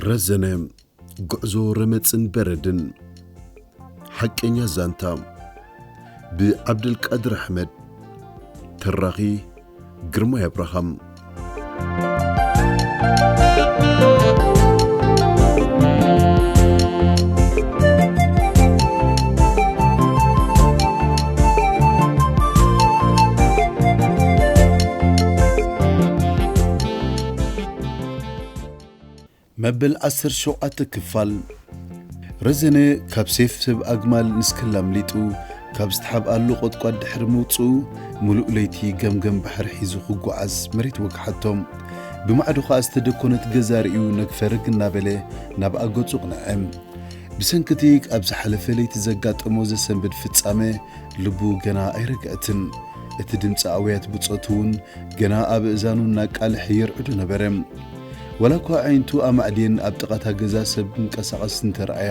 ረዘነ፣ ጉዕዞ ረመጽን በረድን። ሓቀኛ ዛንታ፣ ብዓብደልቃድር ኣሕመድ። ተራኺ፣ ግርማይ ኣብርሃም። መበል ዓሰርተ ሸውዓተ ክፋል። ረዘነ ካብ ሴፍ ሰብ ኣግማል ንስክላ ኣምሊጡ፣ ካብ ዝተሓብኣሉ ቆጥቋጥ ድሕሪ ምውጽኡ፣ ምሉእ ለይቲ ገምገም ባሕሪ ሒዙ ክጓዓዝ መሬት ወግሓቶ። ብማዕዶ ኸኣ ዝተደኮነት ገዛ ርእዩ ነግፈርግ እናበለ ናብኣ ገጹ ኣቕንዐ። ብሰንኪ እቲ ኣብ ዝሓለፈ ለይቲ ዘጋጠሞ ዘሰንብድ ፍጻመ፣ ልቡ ገና ኣይረግአትን። እቲ ድምጺ ኣውያት ብጾቱ እውን ገና ኣብ እዛኑ እናቃልሐ የርዕዶ ነበረ። ዋላ እኳ ኣዒንቱ ኣማዕድየን ኣብ ጥቓ እታ ገዛ ሰብ ክንቀሳቐስ እንተረኣያ፣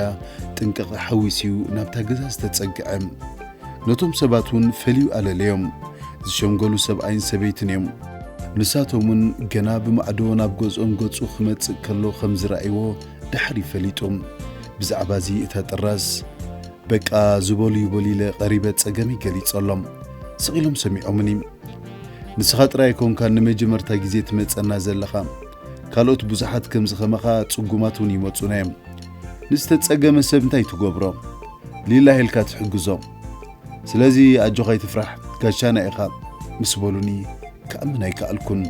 ጥንቃቐ ሓዊሱ'ዩ ናብታ ገዛ ዝተጸግዐ። ነቶም ሰባት እውን ፈልዩ ኣለለዮም። ዝሸምገሉ ሰብኣይን ሰበይትን እዮም። ንሳቶም እውን ገና ብማዕዶ ናብ ገዝኦም ገጹ ክመጽእ ከሎ ከም ዝረኣይዎ ድሓር ይፈሊጡ። ብዛዕባ እዚ እታ ጥራዝ፣ በቃ ዝበሉ ይበሉ ኢለ ቀሪበ ጸገመይ ገሊጸሎም። ስቕ ኢሎም ሰሚዖምኒ። ንስኻ ጥራይ ኣይኮንካን ንመጀመርታ ግዜ ትመጸና ዘለኻ። ካልኦት ብዙሓት ከምዚ ከማኻ ጽጉማት እውን ይመጹና እዮም። ንዝተጸገመ ሰብ እንታይ ትገብሮ? ሊላ ኢልካ ትሕግዞ። ስለዚ ኣጆኻ ኣይትፍራሕ፣ ጋሻና ኢኻ ምስ በሉኒ ክኣምን ኣይከኣልኩን።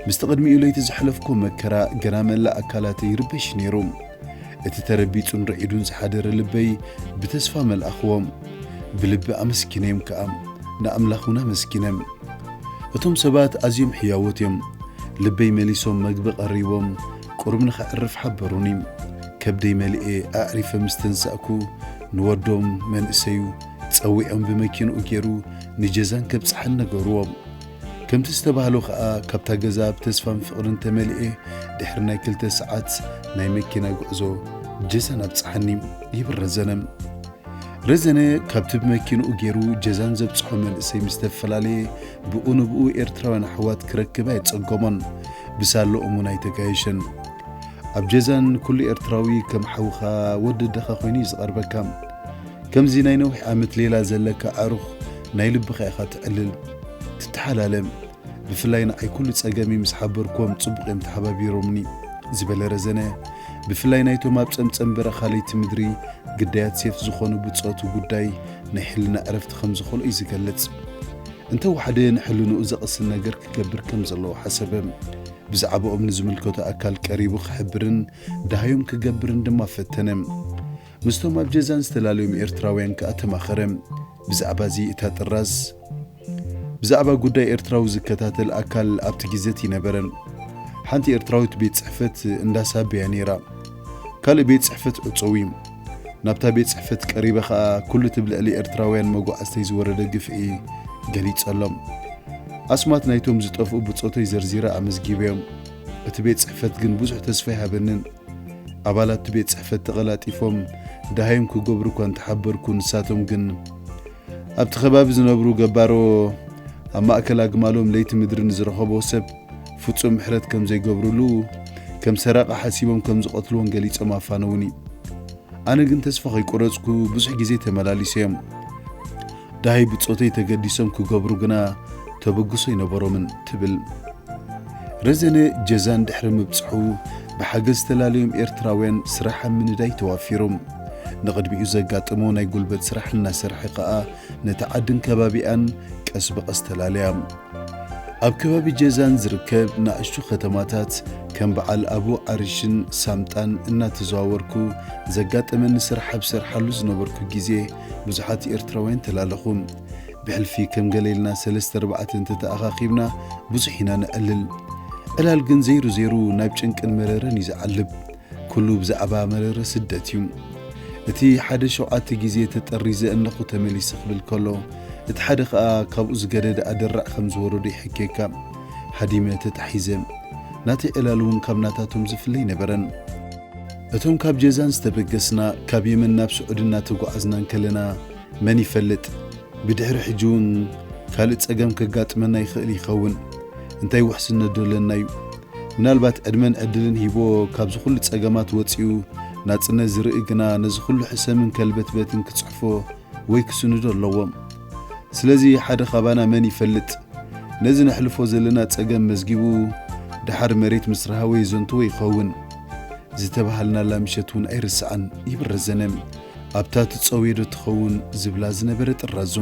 ምስቲ ቅድሚኡ ለይቲ ዘሕለፍኩ መከራ ገና መላእ ኣካላተይ ይርበሽ ነይሩ። እቲ ተረቢጹን ርዒዱን ዝሓደረ ልበይ ብተስፋ መልኣኽዎ። ብልቢ ኣመስኪነዮም ከኣ፣ ንኣምላኽ እውን ኣመስኪነ። እቶም ሰባት ኣዝዮም ሕያዎት እዮም። ልበይ መሊሶም መግቢ ቀሪቦም፣ ቁሩብ ንኸዕርፍ ሓበሩኒ። ከብደይ መሊኤ ኣዕሪፈ ምስ ተንሳእኩ፣ ንወዶም መንእሰዩ ጸዊዖም ብመኪንኡ ገይሩ ንጀዛን ከብጽሓን ነገርዎ። ከምቲ ዝተባህሎ ኸኣ፣ ካብታ ገዛ ብተስፋን ፍቕርን ተመሊኤ፣ ድሕሪ ናይ ክልተ ሰዓት ናይ መኪና ጉዕዞ ጀዛን ኣብጽሓኒ ይብል ረዘነ። ረዘነ ካብቲ ብመኪንኡ ገይሩ ጀዛን ዘብጽሖ መንእሰይ ምስ ተፈላለየ፣ ብኡ ንብኡ ኤርትራውያን ኣሕዋት ክረክብ ኣየጸገሞን። ብሳለኦም እውን ኣይተጋየሸን። ኣብ ጀዛን ኩሉ ኤርትራዊ ከም ሓውኻ ወዲ ኣደኻ ኮይኑ እዩ ዝቐርበካ። ከምዚ ናይ ነዊሕ ዓመት ሌላ ዘለካ ኣዕሩኽ ናይ ልብኻ ኢኻ ትዕልል፣ ትተሓላለ። ብፍላይ ንዓይ ኩሉ ጸገሚ ምስ ሓበርክዎም ጽቡቕ እዮም ተሓባቢሮምኒ ዝበለ ረዘነ፣ ብፍላይ ናይቶም ኣብ ጸምጸም በረኻ ለይቲ ምድሪ ግዳያት ሴፍ ዝኾኑ ብጾቱ ጉዳይ ናይ ሕልና ዕረፍቲ ከም ዝኾሎ እዩ ዝገልጽ። እንተወሓደ ንሕልንኡ ዘቕስን ነገር ክገብር ከም ዘለዎ ሓሰበ። ብዛዕባኦም ንዝምልከቶ ኣካል ቀሪቡ ክሕብርን ደሃዮም ክገብርን ድማ ፈተነ። ምስቶም ኣብ ጀዛን ዝተላለዮም ኤርትራውያን ከኣ ተማኸረ። ብዛዕባ እዚ እታ ጥራዝ፣ ብዛዕባ ጉዳይ ኤርትራዊ ዝከታተል ኣካል ኣብቲ ግዜ እቲ ኣይነበረን። ሓንቲ ኤርትራዊት ቤት ጽሕፈት እንዳሳበያ ነይራ። ካልእ ቤት ጽሕፈት ዕጹው እዩ። ናብታ ቤት ጽሕፈት ቀሪበ ኸኣ ኩሉ እቲ ብልዕሊ ኤርትራውያን መጓዕዝተይ ዝወረደ ግፍዒ ገሊጸሎም። ኣስማት ናይቶም ዝጠፍኡ ብጾተይ ዘርዚረ ኣመዝጊበዮም። እቲ ቤት ጽሕፈት ግን ብዙሕ ተስፋ ኣይሃበንን። ኣባላት እቲ ቤት ጽሕፈት ተቐላጢፎም ደሃዮም ክገብሩ እኳ እንተሓበርኩ፣ ንሳቶም ግን ኣብቲ ከባቢ ዝነብሩ ገባሮ ኣብ ማእከል ኣግማሎም ለይቲ ምድሪ ንዝረኸቦ ሰብ ፍጹም ምሕረት ከም ዘይገብሩሉ፣ ከም ሰራቒ ሓሲቦም ከም ዝቐትልዎን ገሊጾም ኣፋነዉኒ። ኣነ ግን ተስፋ ከይቆረጽኩ ብዙሕ ግዜ ተመላሊሰዮም። ደሃይ ብጾተይ ተገዲሶም ክገብሩ ግና ተበግሶ ኣይነበሮምን ትብል። ረዘነ ጀዛን ድሕሪ ምብጽሑ ብሓገዝ ዝተላለዮም ኤርትራውያን ስራሕ ኣብ ምንዳይ ተዋፊሩ። ንቕድሚኡ ዘጋጠሞ ናይ ጉልበት ስራሕ እናሰርሐ ከኣ ነታ ዓድን ከባቢኣን ቀስ ብቐስ ተላለያ። ኣብ ከባቢ ጀዛን ዝርከብ ንኣሽቱ ከተማታት ከም በዓል ኣቡ ዓርሽን ሳምጣን እናተዘዋወርኩ ዘጋጠመኒ ስራሕ ኣብ ሰርሓሉ ዝነበርኩ ግዜ ብዙሓት ኤርትራውያን ተላለኹ። ብሕልፊ ከም ገለ ኢልና ሰለስተ ኣርባዕተ እንተተኣኻኺብና ብዙሕ ኢና ነዕልል። ዕላል ግን ዘይሩ ዘይሩ ናብ ጭንቅን መረረን እዩ ዝዓልብ። ኩሉ ብዛዕባ መረረ ስደት እዩ። እቲ ሓደ ሸውዓተ ግዜ ተጠሪዘ እነኹ ተመሊሰ ክብል ከሎ፣ እቲ ሓደ ኸኣ ካብኡ ዝገደደ ኣደራዕ ከም ዝወረዶ ይሕኬካ። ሃዲመ ተታሒዘ። ናተይ ዕላል እውን ካብ ናታቶም ዝፍለ ኣይነበረን። እቶም ካብ ጀዛን ዝተበገስና፣ ካብ የመን ናብ ስዑዲ እናተጓዓዝና እንከለና፣ መን ይፈልጥ፣ ብድሕሪ ሕጂ እውን ካልእ ጸገም ከጋጥመና ይኽእል ይኸውን። እንታይ ውሕስነት ዶ ኣለና እዩ? ምናልባት ዕድመን ዕድልን ሂቦ ካብዚ ኩሉ ጸገማት ወጺኡ ናጽነት ዝርኢ ግና ነዚ ኩሉ ሕሰምን ከልበትበትን ክጽሕፎ ወይ ክስንዶ ኣለዎ። ስለዚ ሓደ ካባና መን ይፈልጥ፣ ነዚ ነሕልፎ ዘለና ጸገም መዝጊቡ ደሓር መሬት ምስ ረሃወ የዘንትዎ ይኸውን። ዝተባሃልናላ ምሸት እውን ኣይርስዓን ይብል ረዘነ። ኣብታ ትጸውዮ ዶ ትኸውን ዝብላ ዝነበረ ጥራዙ።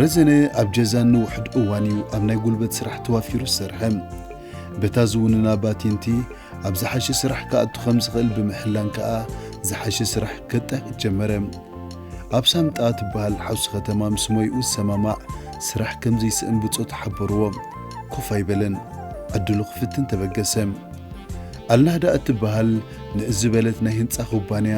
ረዘነ ኣብ ጀዛን ንውሕድ እዋን እዩ ኣብ ናይ ጉልበት ስራሕ ተዋፊሩ ዝሰርሐ። በታ ዝውንና ባቲንቲ ኣብ ዝሓሸ ስራሕ ክኣቱ ከም ዝኽእል ብምሕላን ከኣ ዝሓሸ ስራሕ ከጣይቕ ጀመረ። ኣብ ሳምጣ ትበሃል ሓውሲ ከተማ ምስ ሞይኡ ዝሰማማዕ ስራሕ ከም ዘይስእን ብጾቱ ሓበርዎ። ኮፍ ኣይበለን። ዕድሉ ክፍትን ተበገሰ። ኣልናህዳ እትበሃል ንእስ ዝበለት ናይ ህንጻ ኩባንያ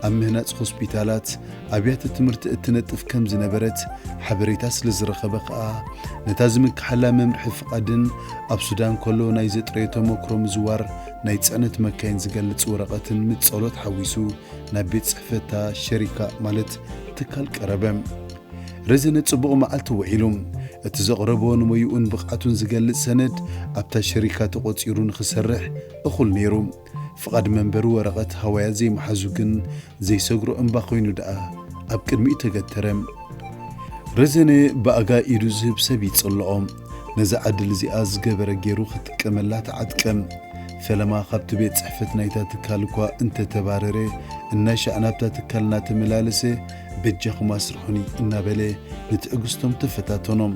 ኣብ ምህናጽ ሆስፒታላት፣ ኣብያተ ትምህርቲ እትነጥፍ ከም ዝነበረት ሓበሬታ ስለ ዝረኸበ ከኣ ነታ ዝምክሓላ መምርሒ ፍቓድን ኣብ ሱዳን ከሎ ናይ ዘጥረዮ ተመክሮ ምዝዋር ናይ ጽዕነት መካይን ዝገልጽ ወረቐትን ምስ ጸሎት ሓዊሱ ናብ ቤት ጽሕፈታ ሸሪካ ማለት ትካል ቀረበ። ረዘነ ጽቡቕ መዓልቲ ውዒሉ። እቲ ዘቕረቦ ንሞይኡን ብቕዓቱን ዝገልጽ ሰነድ ኣብታ ሸሪካ ተቖጺሩ ንኽሰርሕ እኹል ነይሩ። ፍቓድ መንበሪ ወረቐት ሃዋያ ዘይምሓዙ ግን ዘይሰግሮ እምባ ኮይኑ ደኣ ኣብ ቅድሚኡ ተገተረ። ረዘነ ብኣጋ ኢዱ ዝህብ ሰብ ይጽልኦ። ነዛ ዕድል እዚኣ ዝገበረ ገይሩ ክጥቀመላ ተዓጥቀ። ፈለማ ካብቲ ቤት ጽሕፈት ናይታ ትካል እኳ እንተተባረረ፣ እናሻዕ ናብታ ትካል እናተመላለሰ፣ "በጃኹም ኣስርሑኒ" እናበለ ንትዕግስቶም ተፈታተኖም።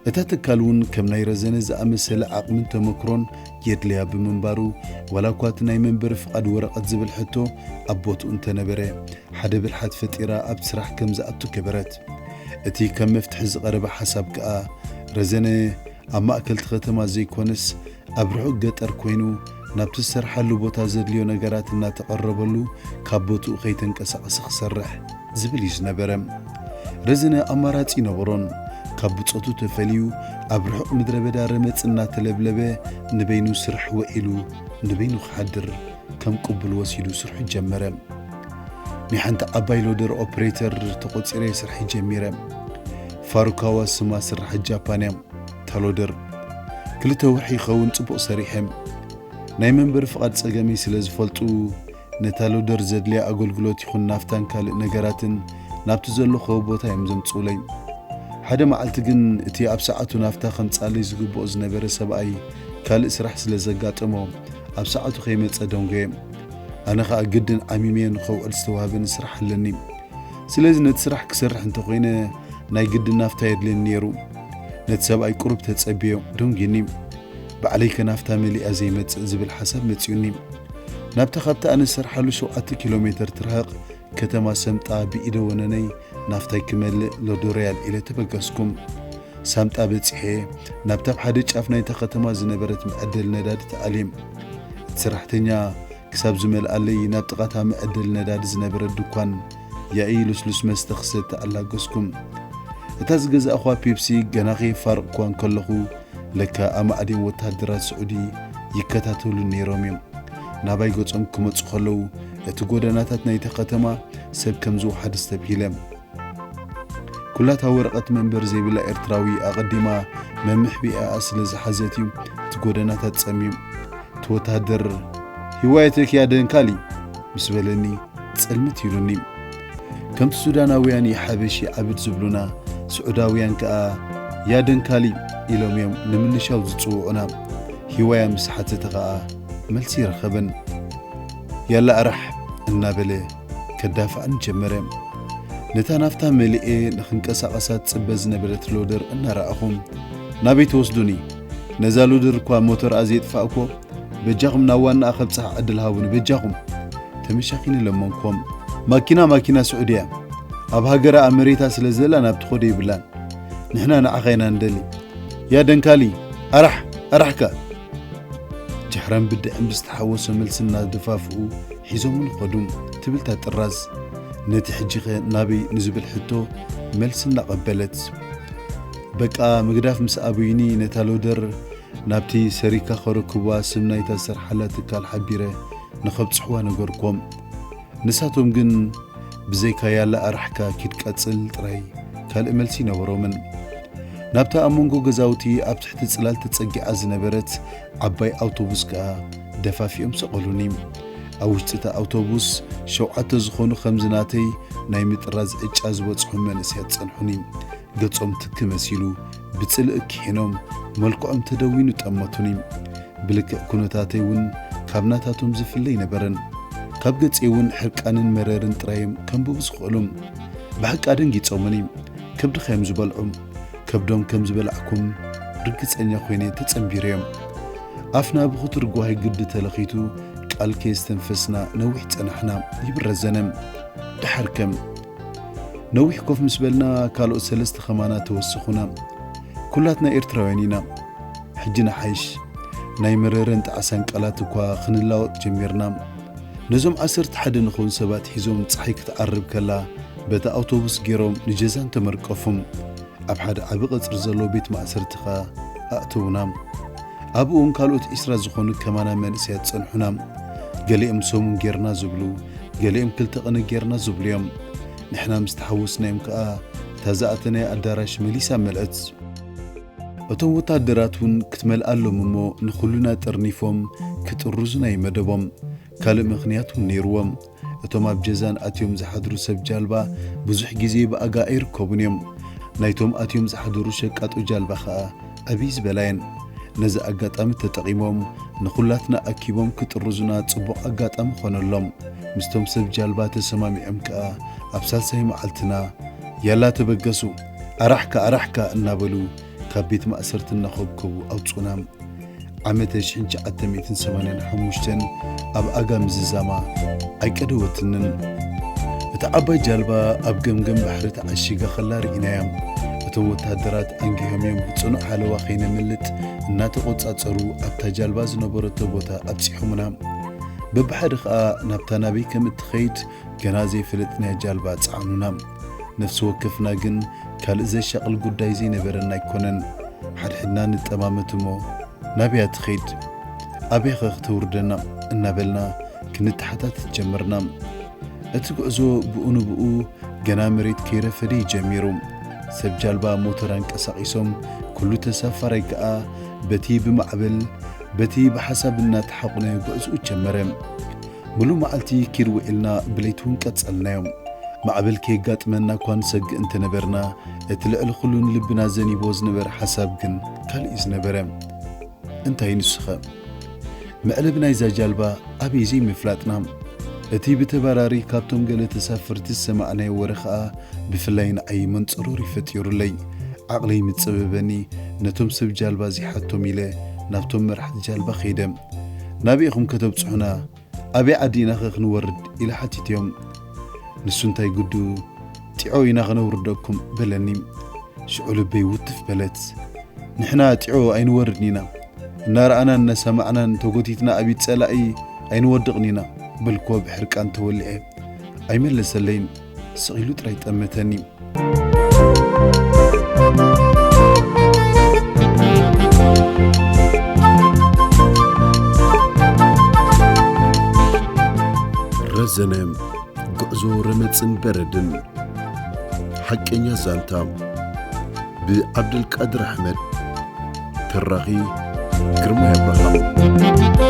እታ ትካል እውን ከም ናይ ረዘነ ዝኣመሰለ ዓቕምን ተመክሮን የድልያ ብምንባሩ፣ ዋላ እኳ እቲ ናይ መንበሪ ፍቓድ ወረቐት ዝብል ሕቶ ኣብ ቦትኡ እንተነበረ፣ ሓደ ብልሓት ፈጢራ ኣብቲ ስራሕ ከም ዝኣቱ ገበረት። እቲ ከም መፍትሒ ዝቐረበ ሓሳብ ከኣ፣ ረዘነ ኣብ ማእከልቲ ከተማ ዘይኮነስ፣ ኣብ ርሑቕ ገጠር ኮይኑ፣ ናብቲ ዝሰርሓሉ ቦታ ዘድልዮ ነገራት እናተቐረበሉ፣ ካብ ቦትኡ ከይተንቀሳቐሰ ክሰርሕ ዝብል እዩ ዝነበረ። ረዘነ ኣማራጺ ነበሮን። ካብ ብጾቱ ተፈልዩ፣ ኣብ ርሑቕ ምድረ በዳ ረመጽ እናተለብለበ፣ ንበይኑ ስራሕ ውዒሉ፣ ንበይኑ ክሓድር ከም ቅቡል ወሲዱ ስርሑ ጀመረ። ናይ ሓንቲ ዓባይ ሎደር ኦፕሬተር ተቖጺረ ስርሐይ ጀሚረ። ፋሩካዋ ስማ ስራሕ ጃፓን እያ፣ እታ ሎደር። ክልተ ወርሒ ይኸውን ጽቡቕ ሰሪሐ። ናይ መንበሪ ፍቓድ ጸገመይ ስለ ዝፈልጡ፣ ነታ ሎደር ዘድልያ ኣገልግሎት ይኹን ናፍታን ካልእ ነገራትን ናብቲ ዘለኹዎ ቦታ እዮም ዘምጽኡለይ። ሓደ መዓልቲ ግን እቲ ኣብ ሰዓቱ ናፍታ ከምጽኣለይ ዝግብኦ ዝነበረ ሰብኣይ ካልእ ስራሕ ስለ ዘጋጠሞ፣ ኣብ ሰዓቱ ከይመጸ ደንጎየ። ኣነ ኸኣ ግድን ዓሚመዮ ንኸውዕል ዝተዋህበኒ ስራሕ ኣለኒ። ስለዚ ነቲ ስራሕ ክሰርሕ እንተኾይነ ናይ ግድን ናፍታ የድልየኒ ነይሩ። ነቲ ሰብኣይ ቁሩብ ተጸብዮ ደንጊኒ። ባዕለይከ ናፍታ መሊኣ ዘይመጽእ ዝብል ሓሳብ መጺኡኒ። ናብታ ካብቲ ኣነ ዝሰርሓሉ ሸውዓተ ኪሎ ሜተር ትርሕቕ ከተማ ሰምጣ ብኢደ ወነነይ ናፍታይ ክመልእ ሎዶርያል ኢለ ተበገስኩ። ሳምጣ በጺሐ ናብታ ኣብ ሓደ ጫፍ ናይታ ከተማ ዝነበረት መዐደሊ ነዳዲ ተኣልየ። እቲ ሰራሕተኛ ክሳብ ዝመልኣለይ ናብ ጥቓ እታ መዐደሊ ነዳዲ ዝነበረት ድኳን ያኢ ልስሉስ መስተ ክሰቲ ኣላገስኩ። እታ ዝገዛእኹዋ ፔፕሲ ገና ከየፋረቕኩዋ እንከለኹ ለካ ኣማዕድዮም ወተሃደራት ስዑዲ ይከታተሉኒ ነይሮም እዮም። ናባይ ገጾም ክመጹ ከለዉ እቲ ጎደናታት ናይታ ከተማ ሰብ ከም ዝወሓድ ኣስተብሂለ። ኩላታ ወረቐት መንበሪ ዘይብላ ኤርትራዊ ኣቐዲማ መምሕቢኣኣ ስለ ዝሓዘት እዩ እቲ ጎደናታት ጸምዩ። እቲ ወተሃደር "ሂዋየትክ ያ ደንካሊ" ምስ በለኒ ጸልምት ኢሉኒ። ከምቲ ሱዳናውያን "ያ ሓበሺ ዓብድ" ዝብሉና፣ ስዑዳውያን ከኣ "ያ ደንካሊ" ኢሎም እዮም ንምንሻው ዝጽውዑና። ሂዋያ ምስ ሓተተ ከኣ መልሲ ይረኸበን። "ያላ ኣራሕ" እናበለ ከዳፍኣኒ ጀመረ። ነታ ናፍታ መሊኤ ንኽንቀሳቐሳ ትጽበ ዝነበረት ሎደር እናረኣኹ፣ "ናበይ ትወስዱኒ? ነዛ ሎደር እኳ ሞተርኣ ዘየጥፋእኩዎ፣ በጃኹም ናብ ዋናኣ ከብጽሓ ዕድል ሃቡኒ፣ በጃኹም!" ተመሻኺኒ ለመንኩዎም። "ማኪና ማኪና ስዑድያ፣ ኣብ ሃገራ ኣብ መሬታ ስለ ዘላ ናብ ትኸዶ የብላን። ንሕና ንዓኻ ኢና ንደሊ። ያ ደንካሊ፣ ኣራሕ፣ ኣራሕካ!" ጃህራን ብድዕን ብዝተሓወሶ መልሲ እናደፋፍኡ ሒዞምኒ ኸዱ ትብል እታ ጥራዝ። ነቲ "ሕጂኸ ናበይ?" ንዝብል ሕቶ መልሲ እናቐበለት። በቃ ምግዳፍ ምስ ኣበዩኒ ነታ ሎደር ናብቲ ሰሪካ ከረክቡዋ ስም ናይታ ዝሰርሓላ ትካል ሓቢረ ንኸብጽሕዋ ነገርኩም። ንሳቶም ግን ብዘይካ "ያላ ኣራሕካ ኪድ ቀጽል" ጥራይ ካልእ መልሲ ኣይነበሮምን። ናብታ ኣብ መንጎ ገዛውቲ ኣብ ትሕቲ ጽላል ተጸጊዓ ዝነበረት ዓባይ ኣውቶቡስ ከኣ ደፋፊኦም ሰቐሉኒ። ኣብ ውሽጢ እታ ኣውቶቡስ ሸውዓተ ዝኾኑ ከምዚ ናተይ ናይ ምጥራዝ ዕጫ ዝበጽሖም መንእሰያት ጸንሑኒ። ገጾም ትኪ መሲሉ ብጽልኢ ኪሒኖም፣ መልክዖም ተደዊኑ ጠመቱኒ። ብልክዕ ኩነታተይ እውን ካብ ናታቶም ዝፍለ ኣይነበረን። ካብ ገጸይ እውን ሕርቃንን መረርን ጥራይ እዮም ከንብቡ ዝኽእሉ። ብሓቂ ኣደንጊጾምኒ። ከብድኻ እዮም ዝበልዑ። ከብዶም ከም ዝበላዕኩም ርግጸኛ ኮይነ ተጸንቢረ እዮም። ኣፍና ብኽቱር ጓሂ ግዲ ተለኺቱ፣ ቃል ከየስተንፈስና ነዊሕ ጸናሕና። ይብል ረዘነ። ደሓር ከም ነዊሕ ኮፍ ምስ በልና፣ ካልኦት ሰለስተ ከማና ተወሰኹና። ኩላትና ኤርትራውያን ኢና። ሕጂ ንሓይሽ። ናይ መረረን ጣዕሳን ቃላት እኳ ክንላወጥ ጀሚርና። ነዞም ዓሰርተ ሓደ ንኸውን ሰባት ሒዞም ጸሓይ ክትዓርብ ከላ በታ ኣውቶቡስ ገይሮም ንጀዛን ተመርቀፉ። ኣብ ሓደ ዓቢ ቀጽሪ ዘሎ ቤት ማእሰርቲ ኸኣ ኣእተዉና። ኣብኡ እውን ካልኦት ዒስራ ዝኾኑ ከማና መንእሰያት ጸንሑና። ገሊኦም ሰሙን ጌርና ዝብሉ፣ ገሊኦም ክልተ ቅነ ጌርና ዝብሉ እዮም። ንሕና ምስ ተሓወስናዮም ከኣ እታ ዝኣተናያ ኣዳራሽ መሊሳ መልአት። እቶም ወታደራት እውን ክትመልኣሎም እሞ ንኹሉና ጠርኒፎም ክጥርዙና እዩ መደቦም። ካልእ ምኽንያት እውን ነይርዎም። እቶም ኣብ ጀዛን ኣትዮም ዝሓድሩ ሰብ ጃልባ ብዙሕ ግዜ ብኣጋ ኣይርከቡን እዮም። ናይቶም ኣትዮም ዝሓደሩ ሸቃጦ ጃልባ ኸኣ ዕብይ ዝበላ እየን። ነዚ ኣጋጣሚ ተጠቒሞም ንኹላትና ኣኪቦም ክጥርዙና ጽቡቕ ኣጋጣሚ ኾነሎም። ምስቶም ሰብ ጃልባ ተሰማሚዖም ከኣ ኣብ ሳልሳይ መዓልትና፣ "ያላ ተበገሱ፣ ኣራሕካ፣ ኣራሕካ" እናበሉ ካብ ቤት ማእሰርቲ እናኾብኮቡ ኣውጹና። ዓመተ ሽሕን ትሽዓተ ሚእትን ሰማንያን ሓሙሽተን ኣብ ኣጋ ምዝዛማ ኣይቀደወትንን። እታ ዓባይ ጃልባ ኣብ ገምገም ባሕሪ ተዓሺጋ ኸላ ርኢናያ። እቶም ወታደራት ኣንጊሆም እዮም ብጽኑዕ ሓለዋ ከይነምልጥ እናተቖጻጸሩ ኣብታ ጃልባ ዝነበረቶ ቦታ ኣብጺሖምና። በብሓደ ኸኣ ናብታ ናበይ ከም እትኸይድ ገና ዘይፈለጥናያ ጃልባ ጸዓኑና። ነፍሲ ወከፍና ግን ካልእ ዘሻቕል ጉዳይ ዘይነበረና ኣይኮነን። ሓድሕድና ንጠማመት እሞ፣ "ናበያ ትኸይድ? ኣበይኸ ክተውርደና?" እናበልና ክንተሓታተት ጀመርና። እቲ ጉዕዞ ብኡ ንብኡ ገና መሬት ከይረፈደ እዩ ጀሚሩ። ሰብ ጃልባ ሞተር ኣንቀሳቒሶም፣ ኩሉ ተሳፋራይ ከኣ በቲ ብማዕበል፣ በቲ ብሓሳብ እናተሓቑነ ጉዕዞኡ ጀመረ። ምሉእ መዓልቲ ኪድ ውዒልና፣ ብለይቲ እውን ቀጸልናዮ። ማዕበል ከየጋጥመና እኳ ንሰግእ እንተነበርና፣ እቲ ልዕሊ ኩሉ ንልብና ዘኒቦ ዝነበረ ሓሳብ ግን ካልእ እዩ ዝነበረ። እንታይ ንሱኸ? መዕለቢ ናይዛ ጃልባ ኣበይ ዘይምፍላጥና። እቲ ብተባራሪ ካብቶም ገለ ተሳፈርቲ ዝሰማዕናዮ ወረ ኸኣ ብፍላይ ንዓይ መንጸሮሪ ፈጢሩለይ። ዓቕለይ ምጸበበኒ፣ ነቶም ሰብ ጃልባ እዚሓቶም ኢለ ናብቶም መራሕቲ ጃልባ ከይደ። "ናበይ ኢኹም ከተብጽሑና? ኣበይ ዓዲ ኢናኸ ክንወርድ?" ኢለ ሓቲተዮም። ንሱ እንታይ ግዱ፣ "ጢዖ ኢና ከነውርደኩም" በለኒ። ሽዑ ልበይ ውትፍ በለት። "ንሕና ጢዖ ኣይንወርድን ኢና። እናረኣናን እናሰማዕናን ተጎቲትና ኣብ ኢድ ጸላኢ ኣይንወድቕን ኢና" በልክዎ ብሕርቃን ተወሊዐ። ኣይመለሰለይን። ስቕ ኢሉ ጥራይ ጠመተኒ። ረዘነ። ጉዕዞ ረመጽን በረድን። ሓቀኛ ዛንታ። ብዓብደልቃድር ኣሕመድ። ተራኺ ግርማይ ኣብርሃም።